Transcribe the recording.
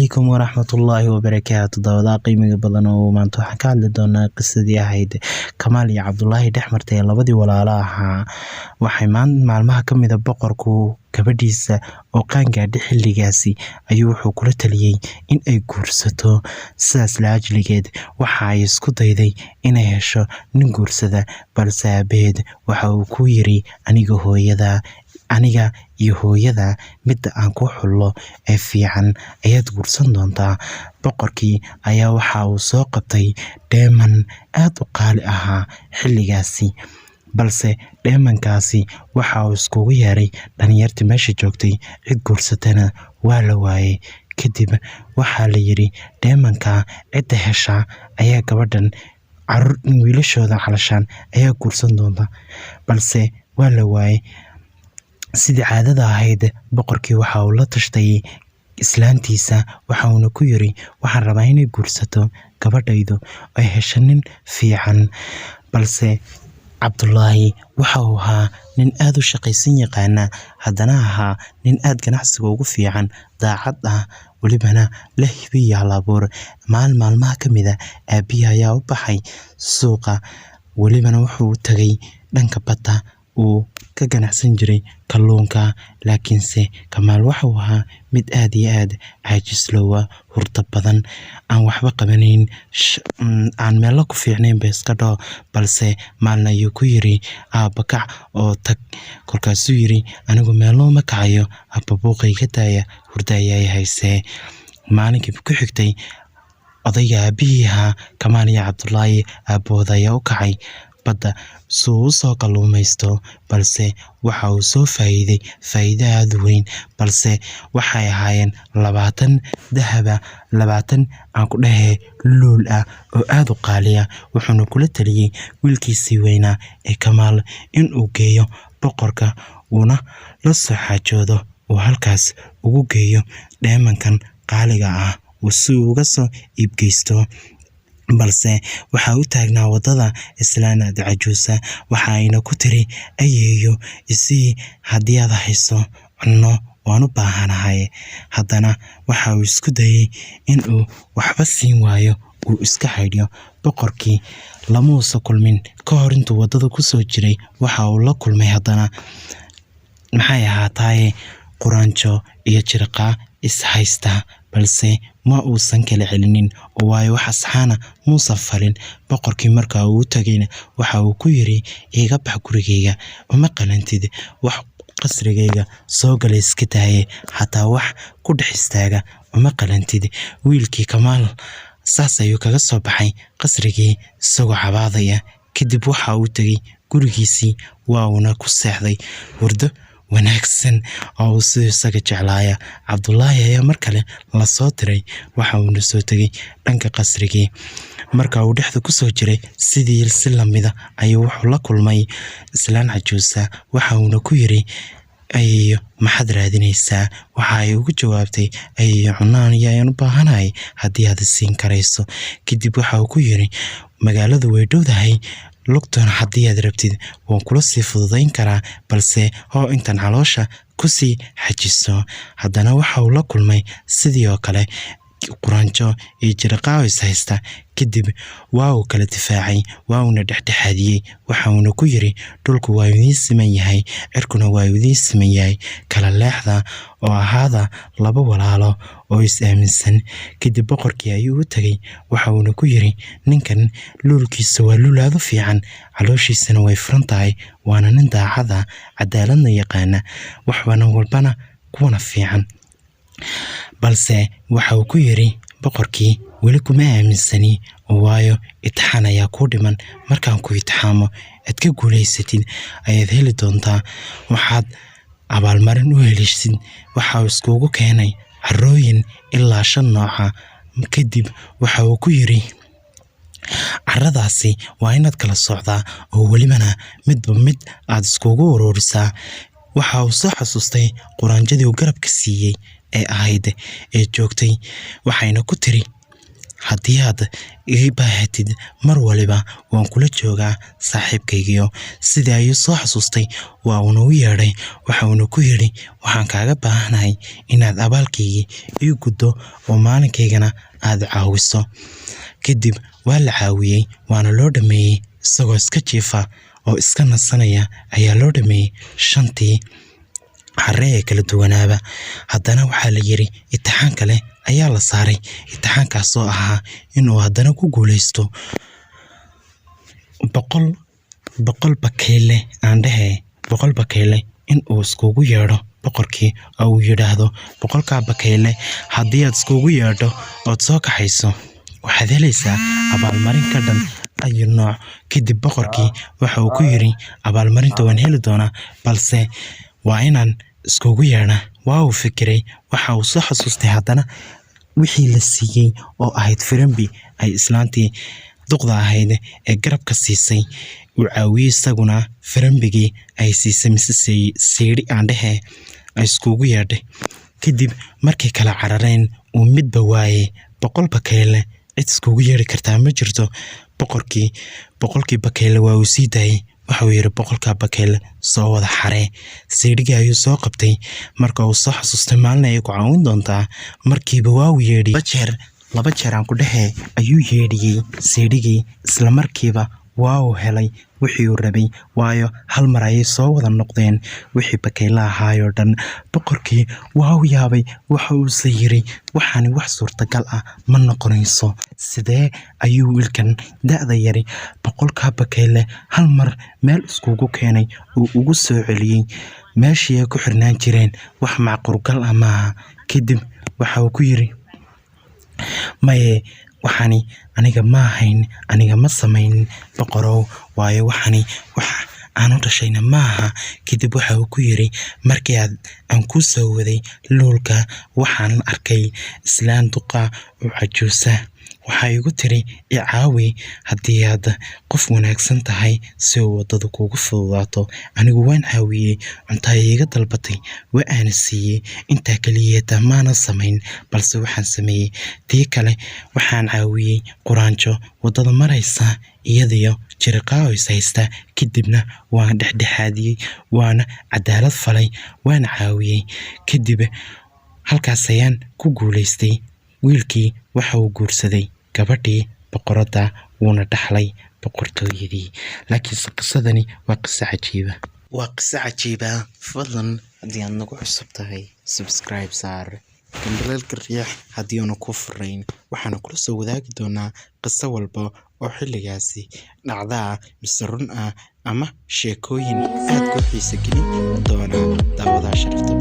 Calaykum waraxmatullaahi wabarakaatu. Daawadaha qiimiga badan, oo maanta waxaan ka hadli doonaa qisadii ahayd Kamaal iyo Cabdulaahi dhex martay ee labadii walaalo ahaa. Waxay maalmaha ka mid a boqorku gabadhiisa oo qaangaadhay xilligaasi ayuu wuxuu kula taliyey in ay guursato. Sidaas la ajligeed waxa ay isku dayday inay hesho nin guursada, balse aabaheed waxa uu ku yiri, "Aniga hooyada, aniga iyo hooyada midda aan ku xullo ee fiican ayaad guursan doontaa." Boqorkii ayaa waxa uu soo qabtay dheeman aad u qaali ahaa xilligaasi, balse dheemankaasi waxa uu iskugu yeeray dhalinyartii meesha joogtay. Cid guursatana waa la waayey. Kadib waxaa la yiri, "Dheemanka cidda hesha ayaa gabadhan caruur wiilashooda calashaan ayaa guursan doonta," balse waa la waayey. Sidii caadada ahayd, boqorkii waxa uu la tashtay islaantiisa, waxa uuna ku yiri, "Waxaan rabaa inay guursato gabadhaydu, ay hesho nin fiican." Balse Cabdulaahi waxa uu ahaa nin aad u shaqaysan yaqaana, haddana ahaa nin aad ganacsiga ugu fiican, daacad ah, welibana la hibo iyo hal abuur. Maalin maalmaha ka mid a aabihii ayaa u baxay suuqa, welibana wuxuu tagay dhanka badda uu ka ganacsan jiray kalluunka. Laakiinse Kamaal wuxuu ahaa mid aad iyo aad caajisloowa, hurdo badan, aan waxba qabanayn, aan meelo ku fiicnayn ba iska dhaho. Balse maalin ayuu ku yiri, "Aabba, kac oo tag." Kolkaasuu yiri, "Anigu meelo ma kacayo, aabba, buuqa iga daaya, hurdo ayaa i haysee." Maalinkii ku xigtay, odayga aabihii ahaa Kamaal iyo Cabdulaahi aabbahooda ayaa u kacay badda si uu usoo kalluumaysto, balse waxa uu soo faa'iiday faa'iido aad u weyn. Balse waxay ahaayeen 20 dahaba, 20 aan ku dhahe luul ah oo aad u qaaliya. Wuxuuna kula taliyey wiilkiisii weynaa ee Kamaal in uu geeyo boqorka, uuna la soo xaajoodo, uu halkaas ugu geeyo dheemankan qaaliga ah si uu uga soo iibgeysto. Balse waxaa u taagnaa wadada islaan aad cajuusa. Waxa ayna ku tiri, "Ayeeyo, isii haddii aad hayso cunno, waan u baahanahay." Haddana waxa uu isku dayay in uu waxba siin waayo, uu iska xaydhiyo. Boqorkii lamuusa kulmin ka hor intuu wadada kusoo jiray. Waxa uu la kulmay haddana, maxay ahaataaye, quraanjo iyo jirqaa is haysta, balse ma uusan kala celinin, oo waayo wax asxaana muusan falin. Boqorkii markaa uu u tagayna waxa uu ku yiri, "Iga bax gurigayga, uma qalantid wax qasrigayga soo gala iska daaye, xataa wax ku dhex istaaga uma qalantid." Wiilkii Kamaal saas ayuu kaga soo baxay qasrigii isagoo cabaadaya. Kadib waxa uu tegay gurigiisii, waa uuna ku seexday hurdo wanaagsan oo uu siduu isaga jeclaaya. Cabdulaahi ayaa mar kale lasoo diray, waxa uuna soo tegay dhanka qasrigii. Marka uu dhexda kusoo jiray, sidii si lamida ayuu wuxuu la kulmay islaan cajuusa. Waxa uuna ku yiri, "Ayeeyo, maxaad raadinaysaa?" Waxa ay ugu jawaabtay, "Ayeeyo, cunaan ayaan u baahanahay haddii aad siin karayso." Kadib waxa uu ku yiri, "Magaaladu way dhowdahay, lugtana haddii aad rabtid waan kula sii fududayn karaa, balse hoo intan caloosha kusii xajiso." Haddana waxa uu la kulmay sidii oo kale quraanjo iyo jirqaaw is haysta. Kadib waa uu kala difaacay, waa uuna dhexdhexaadiyey. Waxa uuna ku yiri, "Dhulku waa idiin siman yahay, cirkuna waa idiin siman yahay, kala leexda oo ahaada laba walaalo oo is aaminsan." Kadib boqorkii ayuu u tagay. Waxa uuna ku yiri, "Ninkan luulkiisa waa luul aad u fiican, calooshiisana way furan tahay, waana nin daacad ah, cadaaladna yaqaana, waxbana walbana kuwana fiican." Balse waxa uu ku yiri boqorkii, "Weli kuma aaminsani, waayo itixaan ayaa kuu dhiman. Markaan ku itixaamo aad ka guulaysatid ayaad heli doontaa waxaad abaalmarin u helisid." Waxa uu iskugu keenay carrooyin ilaa shan nooca. Kadib waxa uu ku yiri, "Carradaasi waa inaad kala socdaa oo welibana midba mid aad iskugu ururisaa." Waxa uu soo xasuustay quraanjadii uu garabka siiyey ee ahayd ee joogtay, waxayna ku tiri, Haddii aad ii baahatid mar waliba waan kula joogaa, saaxiibkaygiyo. Sidii ayuu soo xasuustay, waa uuna u yeedhay, waxa uuna ku yidhi, waxaan kaaga baahanahay inaad abaalkaygii ii guddo oo maalinkaygana aad caawiso. Kadib waa la caawiyey, waana loo dhameeyey. Isagoo iska jiifa oo iska nasanaya ayaa loo dhameeyey shantii xarre ee kala duwanaaba. Haddana waxaa la yiri itixaan kale ayaa la saaray, itixaankaasoo ahaa inuu haddana ku guuleysto 100 bakeyle, aan dhehe 100 bakeyle, in uu iskugu yeedho boqorkii oo uu yidhaahdo, 100-kaa bakeyle haddii aad iskugu yeedho ood soo kaxayso, waxaad helaysaa abaalmarin ka dhan ayu nooc. Kadib boqorkii waxa uu ku yiri, abaalmarinta waan heli doonaa, balse waa inaan iskugu yeedha. Waa uu fikiray, waxa uu soo xasuustay haddana wixii la siiyey oo ahayd firimbi ay islaantii duqda ahayd ee garabka siisay uu caawiyey, isaguna firimbigii ay siisay mise siidhi aan dhehe ay iskugu yeedhay. Kadib markay kala carareen uu midba waayey, 100 bakeyle cid iskugu yeedhi kartaa ma jirto. Boqorkii 100-kii bakeyle waa uu sii daayey. Waxa uu yiri, 100-kaa bakeyle soo wada xaree. Siidhigii ayuu soo qabtay. Marka uu soo xasuustay maalin ayay ku caawin doontaa, markiiba waa uu yeedhi. Jeer laba jeer aan ku dhehe ayuu yeedhiyey siidhigii. Isla markiiba waa uu helay wixii uu rabay, waayo hal mar ayay soo wada noqdeen wixii bakayla ahaayoo dhan. Boqorkii waa uu yaabay, waxa uuse yiri, waxaani wax suurtagal ah ma noqonayso. Sidee ayuu wiilkan da'da yari 100-kaa bakayle hal mar meel iskugu keenay uu ugu soo celiyey meeshii ay ku xirnaan jireen? Wax macquulgal ah maaha. Kadib waxa uu ku yiri, maye, waxani aniga ma ahayn, aniga ma samayn, boqorow, waayo waxani wax aan u dhashayna maaha. Kadib waxa uu ku yiri, markii aad aan kuu soo waday luulka, waxaan arkay islaan duqa oo cajuusa. Waxaa igu tiri, i caawi haddii aad qof wanaagsan tahay, si uu waddadu kuugu fududaato. Anigu waan caawiyey, cunto ay iga dalbatay waa aana siiyey. Intaa keliyeeta maana samayn, balse waxaan sameeyey tii kale. Waxaan caawiyey quraanjo waddada maraysa iyadiyo jiriqaawo is haysta. Kadibna waan dhexdhexaadiyey, waana cadaalad falay, waana caawiyey. Kadib halkaas ayaan ku guulaystay. Wiilkii waxa uu guursaday gabadhii boqoradda, wuuna dhaxlay boqortooyadii. Laakiinse qisadani waa qiso cajiiba, waa qiso cajiiba. Fadlan haddii aad nagu cusub tahay, subscribe saar, gambaleelka riix haddii aanu ku furayn. Waxaanu kula soo wadaagi doonaa qiso walba oo xilligaasi dhacdaa mise run ah ama sheekooyin aad kuu xiisa gelin doona. Daawadaha sharafta.